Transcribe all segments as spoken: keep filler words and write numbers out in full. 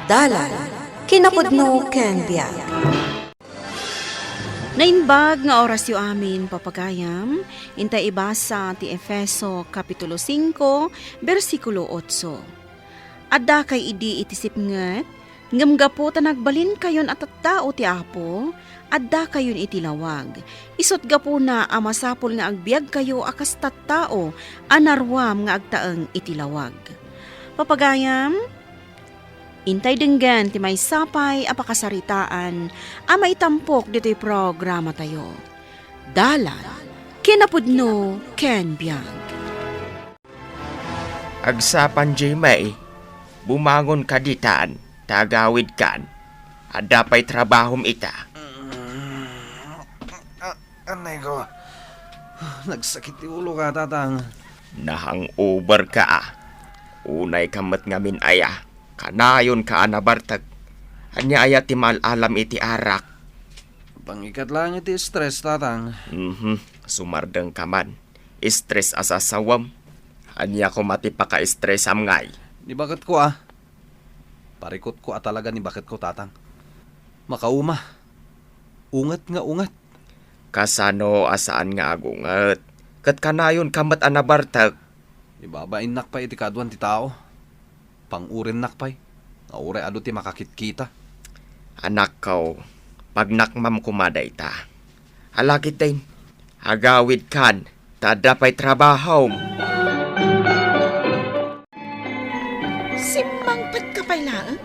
Dalan, kinapudno ken biag. Naimbag nga orasyo amin, papagayam, intay ibasa ti Efeso Kapitulo singko, bersikulo otso. Addakay idi iti sipnget, ngem gapu ta nagbalinkayon a tattao ti Apo, addakayon iti lawag. Isut' gapuna a masapul nga agbiagkayo a kas tattao a naruam nga agtaeng iti lawag. Papagayam, intay denggen ti maysa pay a pakasaritaan a maitampok ditoy programatayo. Dalan, kinapudno, ken biag. Agsapan, Jimmy, bumangon ka ditan, ta agawidkan. Adda pay trabahom ita. Anay ko. Nagsakit ti ulo ka, Tatang. Nahang over ka, a. Unay ka met ngamin aya. Kanayon ka a nabartek. Ania aya ti maal-alam iti arak? Pangikat lang iti stress, Tatang. Mhm. Sumardeng ka man. Stress a sasawem. Ania koma ti paka-stressam ngay? Ni baketko, a. Parikutko a talaga ni baketko, Tatang. Makauma. Unget nga unget. Kasano a saan nga agunget? Ket kanayon ka met a nabartek. Ibabainnak pay iti kaaduan ti tao. Pangurinnak pay nga uray adu ti makakitkita. Anakko, pagnakmam koma dayta. Ala ketdin, agawidkan, ta adda pay trabahom. Simmangpetka pay laeng?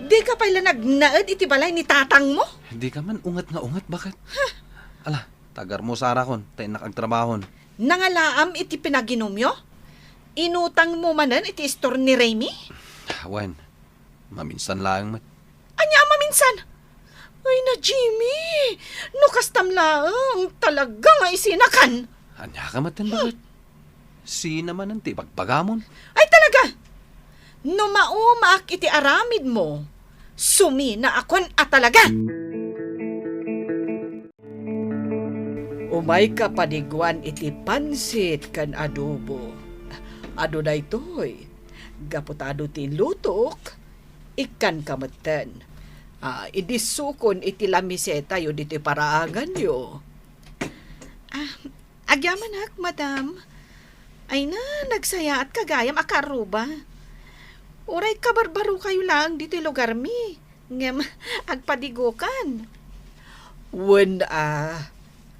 Dika pay la nagnaed iti balay ni tatangmo? Dika man unget nga unget, baket? Ala, tagarmo sarakon, ta innak agtrabahon. Nangalaam iti pinaginumyo? Inutangmo manen iti istor ni Remy? Wen, maminsan laeng met. Ania a maminsan? Ay na, Jimmy! No kastam laeng, talaga nga isinakan! Ania ka met, baket? Sina manen ti ibagbagamon? Ay, talaga! No maumaak iti aramidmo, suminaakon a talaga! Umayka padiguan iti pansit ken adobo. Adu daytoy, gapu ta adu ti lutok, ikkanka metten. Ah, idissukon iti lamisetayo ditoy paraanganyo. Ah, agyamanak, madam. Ay na, nagsayaatka gayam a kaarruba. Uray kabarbarokayo laeng ditoy lugarmi, ngem agpadigokan. Wen a,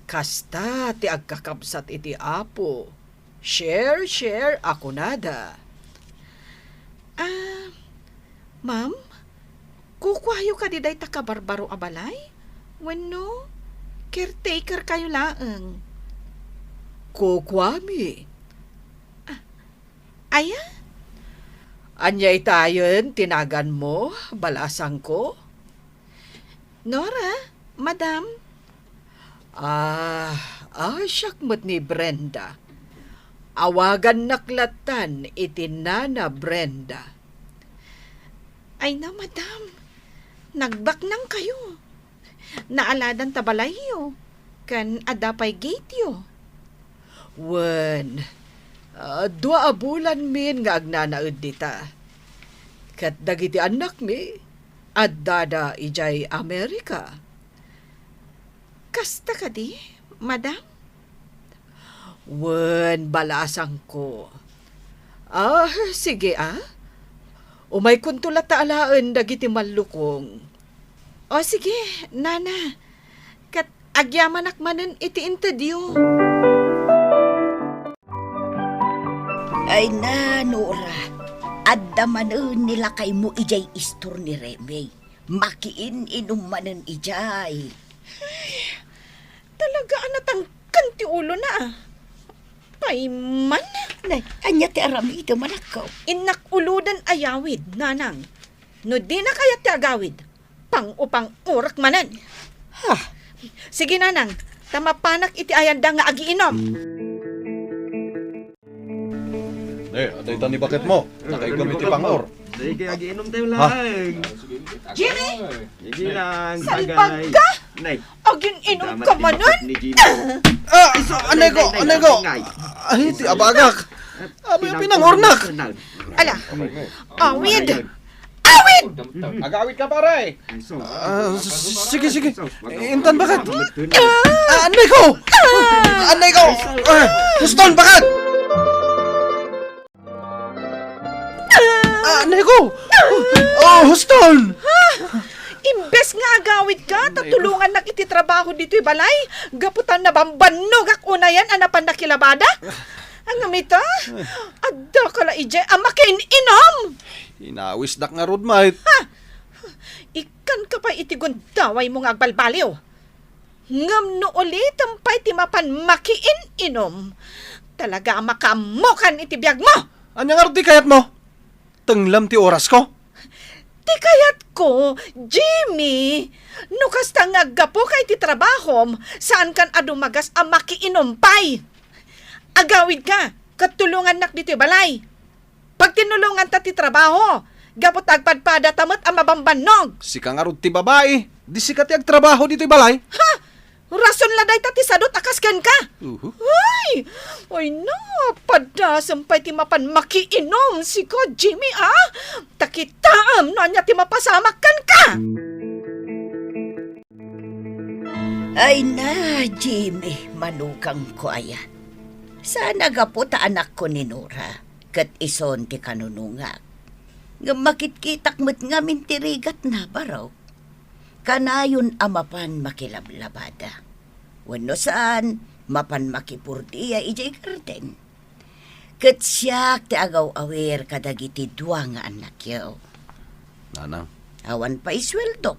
kasta ti agkakabsat iti Apo. Share, share a kunada. Ah, ma'am, kukuayo kadi dayta kabarbaro a balay? Wenno, caretaker kayo laeng? Kukuami. Ah, aya? Ania itayen ti naganmo, balasangko? Nora, madam. Ah, ah, siak met ni Brenda. Awagannak lattan iti Nana Brenda. Ay na, madam. Nagbaknang kayo. Naaladan ta balayyo, ken adda pay gateyo. Wen, ah, dua a bulanmin nga agnanaed dita. Ket dagiti annakmi, addada idiay Amerika. Kasta kadi, madam? Wen, balasangko. Ah, sige, ah. Umaykonto latta alaen dagiti mallukong. O, sige, nana. Ket agyamanak manen iti intedyo. Ay na, Nora. Adda manen ni lakaymo idiay istor ni Remy. Makiin-inum manen idiay. Ay, talaga a natangken ti ulona, a. Payman. Nay, ania ti aramidem, anakko? Innak uloden a yawid, nanang. No dinak kayat ti agawid, pang-upang-urek manen. Ha? Sige, nanang, ta mapanak iti ayanda nga agiinom. Eh, adda ita ni baketmo. Nakaigam iti pang-or. Dahil kaya agiinom tayo lang. Jimmy! Sige lang, salbag bagay ka! Nay. Agin-inom ka manen? Ni Jimmy. Ah, anay ko, anay ko. Ay, ti abagak. Abay, pinang-ornak. Ala. Awid. Awid! Agawid ka, pare. Ah, s-, s-, sige, sige. Intan, baket. Ah, anay ko! Anay ko! Ah, Houston, baket! Ah, anay ko! Oh, Houston! Imbes nga agawid ka, ta tulongannak iti trabaho ditoy balay, gapu ta nabambannogak unayen a napan nakilabada. Ngem ita, adda ka la idiay a makiin-inom! Inawisdak ngarud met. Ha! Ikkanka pay iti gundawaymo nga agbalbaliw. Ngem no ulitem pay ti mapan makiin-inom, talaga a makaammokan iti biagmo! Ania ngarud ti kayatmo? Tenglem ti orasko? Ti kayatko, Jimmy, no kasta nga aggapuka iti trabahom, saankan a dumagas a makiinom pay. Agawidka, ket tulongannak ditoy balay. Pagtinulonganta ti trabaho, gapu ta agpadpadata met a mabambannog. Sika ngarud ti babai, di sika ti agtrabaho ditoy balay? Ha? Rason la dayta ti sadot a kas kenka. Uhu. Ay! Ay, napadasem pay ti mapan makiinom sika, Jimmy, a? Ta kitaem no ania ti mapasamak kenka. Ay na, Jimmy, manukangko aya. Saan a gapu ta anakko ni Nora, ket isun ti kanunungak. Ngem makitkitak met ngamin ti rigatna, barok. Kanayon a mapan makilablabada. Wenno saan, mapan makipurdia idiay garden. Ket siak ti agaw-awir kadagiti dua nga annakyo. Nanang. Awan pay sueldok,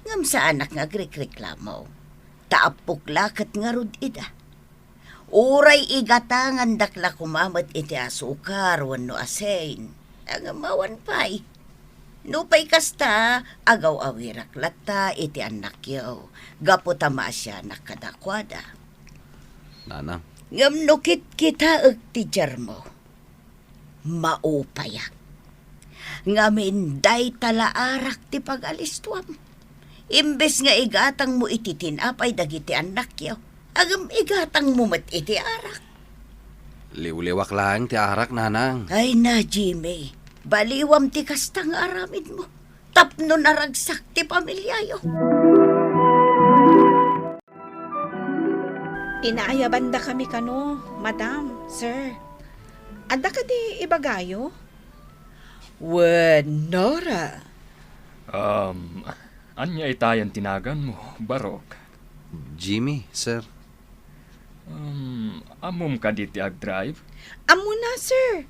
ngem saanak nga agrikreklamo. Ta appok la ket ngarud ida. Uray igatangandak la koma met iti asukar wenno asin, ngem awan pay. Nupay kasta, agaw-awirak latta iti annakyo, gapu ta maasianak kadakuada. Nanang. Ngem no kitkitaek ti diarmo, maupayak. Ngamin, dayta la arak ti pagalistuam. Imbes nga igatangmo iti tinapay dagiti annakyo, ngem igatangmo met iti arak. Liwliwak laeng ti arak, nanang. Ay na, Jimmy, baliwam ti kasta nga aramidmo tapno naragsak ti pamiliayo. Inaayabandakami kano, madam, sir. Adda kadi ibagayo? Wen, Nora. Um, ania itayen ti naganmo, barok? Jimmy, sir. Um, ammom kadi ti agdrive? Ammona, sir.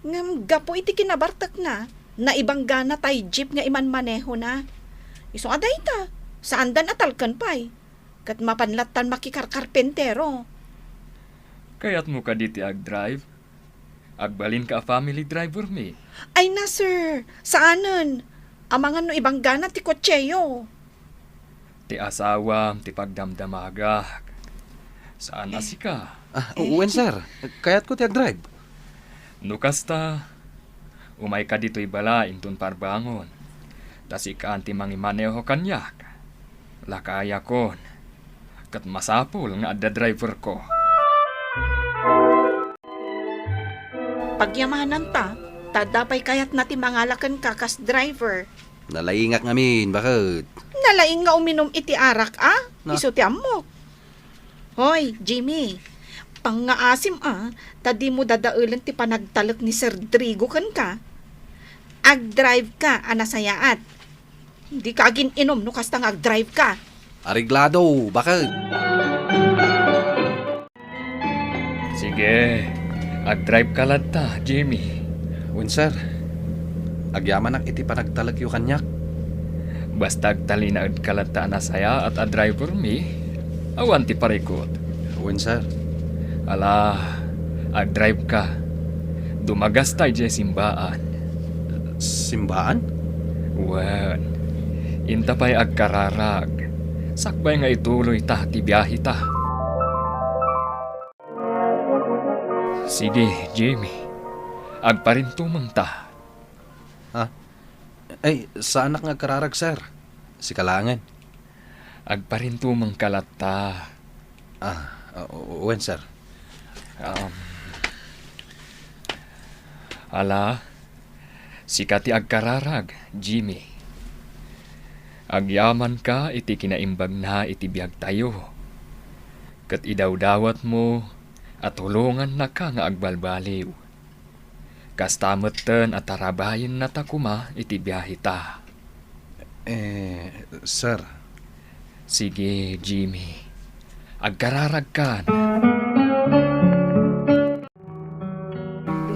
Ngem gapu iti kinabartekna, naibanggana tay jeep nga imanmanehona. Isu a dayta, saandan a talken pay. Ket mapan lattan makikarkarpentero. Kayatmo kadi ti agdrive? Agbalinka a family driver mi. Ay na, sir. Saanen. Amangan no ibanggana ti kotseyo. Ti asawam ti pagdamdamagak. Saan a sika. Ah, wen, sir. Kayatko ti agdrive. No kasta, umayka ditoy balay inton parbangon. Ta sikaan ti mangimaneho kaniak. Lakayakon. Ket masapul nga adda driverko. Pagyamananta, ta adda pay kayatna ti mangala kenka kas driver. Nalaingak ngamin, baket. Nalaing nga uminum iti arak, a? Na? Isu ti ammok. Hoy, Jimmy, pangngaasim, a, ta dimo dadaelen ti panagtalek ni Sir Drigo kenka. Agdrive ka a nasayaat. Dika agin-inom no kasta nga agdrive ka. Areglado, baket. Sige, agdrive ka latta, Jimmy. Wen, sir. Agyamanak iti panagtalekyo kaniak. Basta agtalinaedka latta a nasayaat a driver mi, awan ti parikut. Wen, sir. Ala, agdrive ka. Dumagasta idiay simbaan. Simbaan? Wen, inta pay agkararag. Sakbay nga ituloyta ti biaheta. Sige, Jimmy. Agparintumengta. Ha? Ay, saanak nga agkararag, sir. Sika laengen. Agparintumengka latta. Ah, o-, o-, wen, sir. Um, ala, Sika ti agkararag, Jimmy. Agyamanka iti kinaimbagna iti biagtayo. Ket idawdawatmo a tulongannaka nga agbalbaliw. Kasta metten a tarabayennata koma iti biaheta. Eh, sir. Sige, Jimmy. Agkararagkan.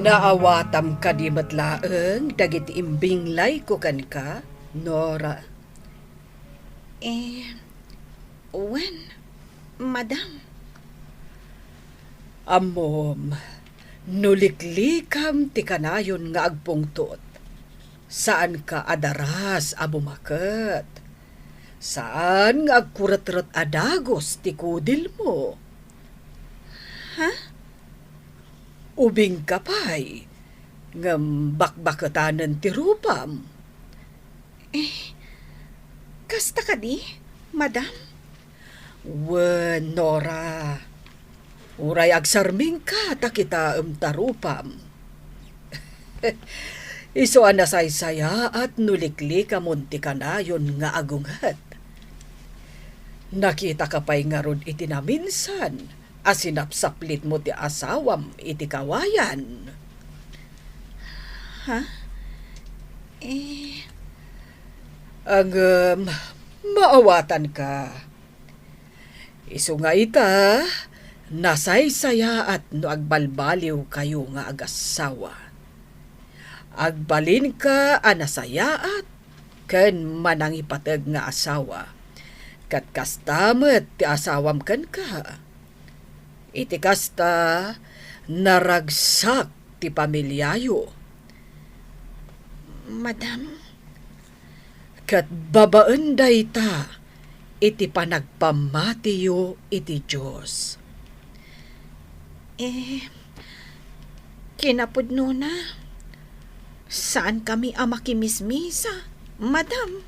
Naawatam kadi met laeng dagiti imbinglayko kenka, Nora? Eh, wen, madam. Ammom, no liklikam ti kanayon nga agpungtot, saanka a daras a bumaket. Saan nga agkuretret a dagus ti kudilmo. Ha? Ubingka pay, ngem bakbaketanen ti rupam. Eh, kasta kadi, madam? Wen, Nora. Uray agsarmingka ta kitaem ta rupam. Isu a nasaysayaat no liklikamon ti kanayon nga agunget. Nakitaka pay ngarud iti naminsan a sinapsaplitmo ti asawam iti kawayan. Ha? Eh. Ngem, maawatanka. Isu nga ita, nasaysayaat no agbalbaliwkayo nga agassawa. Agbalinka a nasayaat ken manangipateg nga asawa, ket kasta met ti asawam kenka. Iti kasta, naragsak ti pamiliayo. Madam? Ket babaen dayta iti panagpammatiyo iti Dios. Eh, kinapudnona, saankami a makimismisa, madam.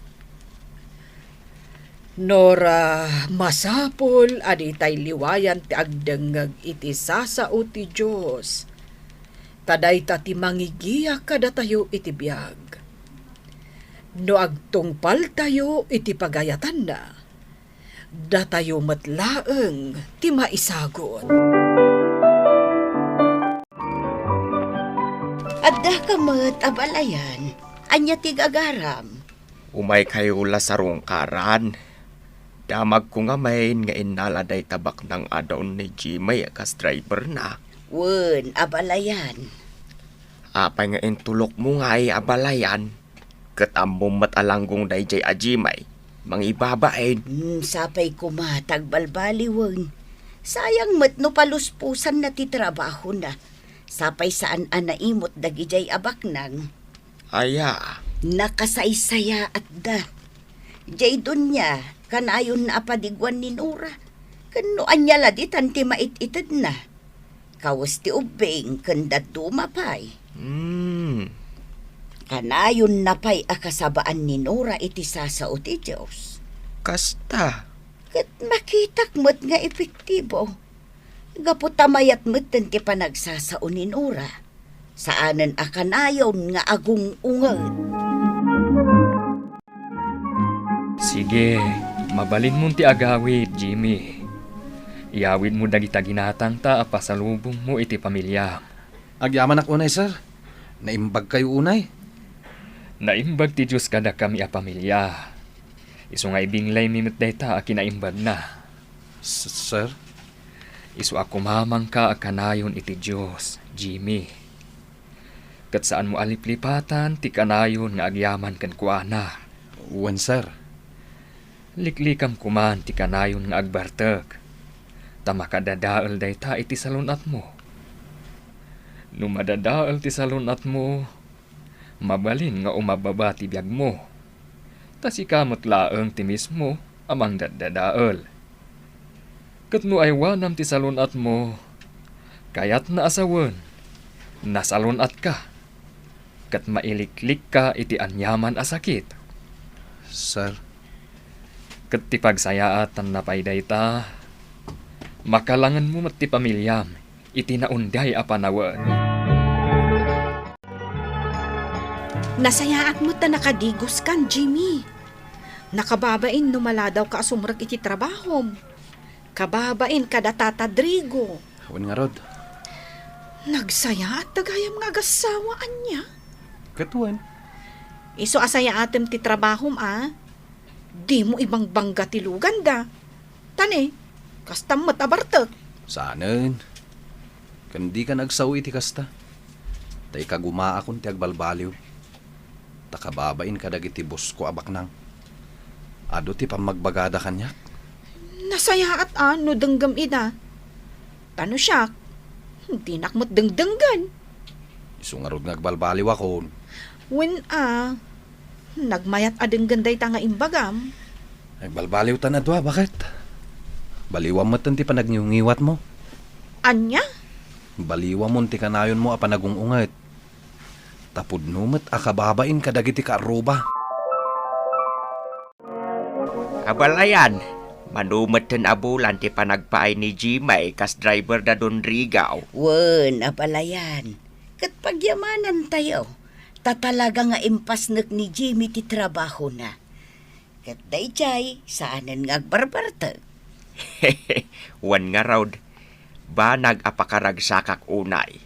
Nora, masapul a ditay liwayan ti agdengngeg iti sasao ti Dios. Ta dayta ti mangigiya kadatayo iti biag. No agtungpaltayo iti pagayatanna, datayo met laeng ti maisagut. Addaka met, abalayan. Ania ti gagaram? Umaykayo la sarungkaran. Damagko ngamin nga innala dayta baknang adaon ni Jimmy a kas driverna. Wen, abalayan. Apay nga intulokmo ngay, abalayan? Ket ammom met a langgong daydiay a Jimmy, mangibabain. Hmm, sapay koma ta agbalbaliwen. Sayang met no palusposanna ti trabahona. Sapay saan a naimot dagidiay a baknang. Aya. Nakasaysayaatda. Diay dunia, kanayonna a padiguan ni Nora. Ken no ania la ditan ti mait-itedna. Kawes ti ubbing ken dadduma pay. Hmm. Kanayonna pay a kasabaan ni Nora iti sasao ti Dios. Kasta. Ket makitak met nga epektibo. Gapu ta mayat metten ti panagsasao ni Nora. Saanen a kanayon nga agung-unget. Sige, mabalinmon ti agawid, Jimmy. Iyawidmo dagita ginatangta a pasalubongmo iti pamiliam. Agyamanak unay, sir. Naimbagkayo unay. Naimbag ti Dios kadakami a pamilia. Isu nga ibinglaymi met dayta a kinaimbagna. S-, sir? Isu a kumamangka a kanayon iti Dios, Jimmy. Ket saanmo a liplipatan ti kanayon nga agyaman kenkuana. Wen, sir. Liklikam koman ti kanayon nga agbartek, ta makadadael dayta iti salun-atmo. No madadael ti salun-atmo, mabalin nga umababa ti biagmo. Ta sika met laeng ti mismo a mangdaddadael. Ket no aywanam ti salun-atmo, kayatna a sawen, nasalun-atka, ket mailiklikka iti aniaman a sakit. Sir. Ket ti pagsayaatanna pay dayta, makalangenmo met ti pamiliam iti naunday a panawen. Nasayaat met ta nakadigoskan, Jimmy. Nakababain no maladawka a sumrek iti trabahom. Kababain kada Tata Drigo. Wen ngarud. Nagsayaat ta gayam nga agassawa, ania? Ket wen. Isu a sayaatem ti trabahom, a? Dimo ibangbangga ti luganda. Ta ne, kasta met a bartek. Saanen. Ken dika agsao iti kasta. Ta ikagumaakon ti agbalbaliw. Ta kababain kadagiti bosko a baknang. Adu ti pammagbagada kaniak. Nasayaat a no denggem ida. Ta no siak, dinak met dengdenggen. Isu ngarud nga agbalbaliwakon. Wen a, nagmayat a denggen dayta nga imbagam. Agbalbaliwtan a dua, baket. Baliwam met ti panagngiwngiwatmo. Ania? Baliwamon ti kanayonmo a panagung-unget. Ta pudno met a kababain kadagiti kaarruba. Abalayan, mano metten a bulan ti panagpaay ni Jimmy kas driver da Don Rigaw. Wen, abalayan. Ket pagyamanantayo, ta talaga nga impasnek ni Jimmy ti trabahona. Ket daydiay, saanen nga agbarbartek. Wen ngarud, banag a pakaragsakak unay.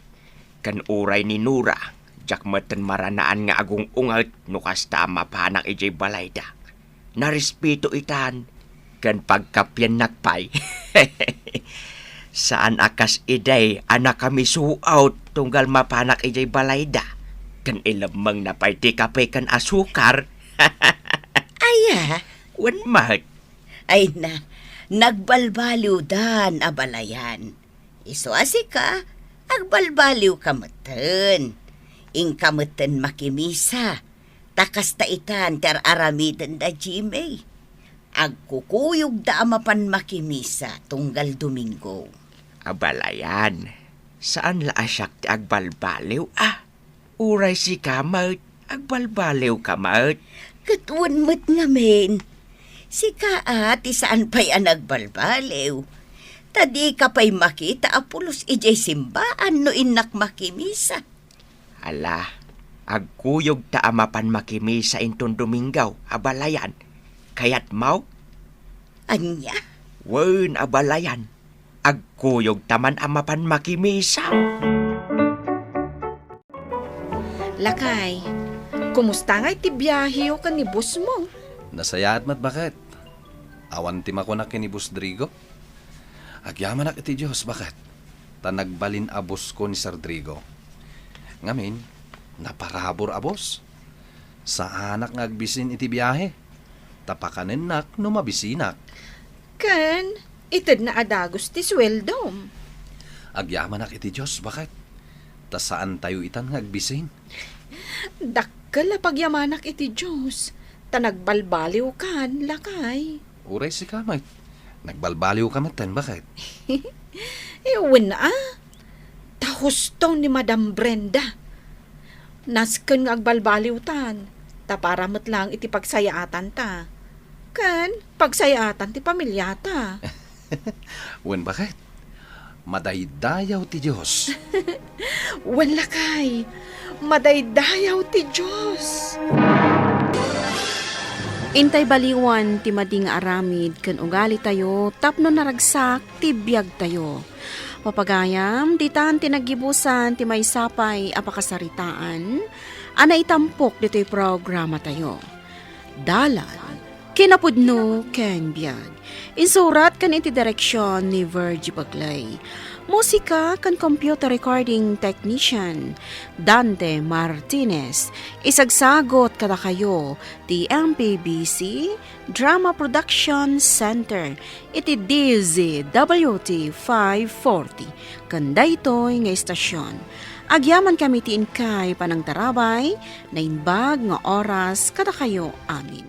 Ken uray ni Nora, diak metten maranaan nga agung-unget no kasta a mapanak idiay balayda. Narespeto itan, ken pagkapiennak pay. Saan a kas idi a nakamisuot tunggal mapanak idiay balayda. Ken ilemmengna pay ti kape ken asukar. Aya? Wen met. Ay na, nagbalbaliwdan, abalayan. Isu a sika, agbalbaliwka metten. Inka metten makimisa, ta kasta itan ti ar-aramiden da Jimmy. Agkukuyogda a mapan makimisa tunggal Domingo. Abalayan, saan la a siak ti agbalbaliw, a? Uray sika met, agbalbaliwka met. Ket wen met ngamin, sika a ti saan pay a nagbalbaliw. Ta dika pay makita a pulos idiay simbaan no innak makimisa. Ala, agkuyogta a mapan makimisa inton Domingo, abalayan. Kayatmo? Ania? Wen, abalayan. Agkuyogta man a mapan makimisa. Lakay, kumusta ngay ti biaheyo ken ni bossmo? Nasayaat met, baket. Awan ti makunak ken ni Boss Drigo. Agyamanak iti Dios, baket. Ta nagbalin a bossko ni Sir Drigo. Ngamin, naparabur a boss. Saanak nga agbisin iti biahe, ta pakanennak no mabisinak. Ken itedna a dagus ti sueldom. Agyamanak iti Dios, baket, ta saantayo itan nga agbisin. Dakkel a pagyamanak iti Dios, ta nagbalbaliwkan, lakay. Uray sika met, nagbalbaliwka metten, baket. Eh, wen a, ta husto ni Madam Brenda. Nasken nga agbalbaliwtan, ta para met laeng iti pagsayaatanta. Ken pagsayaatan ti pamilyata. Wen, baket, madaydayaw ti Dios. Wen, lakay, madaydayaw ti Dios. Intay baliwan ti madi nga aramid ken ugalitayo tapno naragsak ti biagtayo. Papagayam, ditan ti naggibusan ti maysa pay a pakasaritaan a naitampok ditoy programatayo. Dalan, kinapudno ken biag. Insurat ken iti direksion ni Virgie Bagley. Musika ken computer recording technician, Dante Martinez. Isagsagot kadakayo ti M P B C Drama Production Center iti D Z W T five forty. Ken daytoy nga istasion, agyamankami ti inkay panangtarabay, naimbag nga oras kadakayo amin.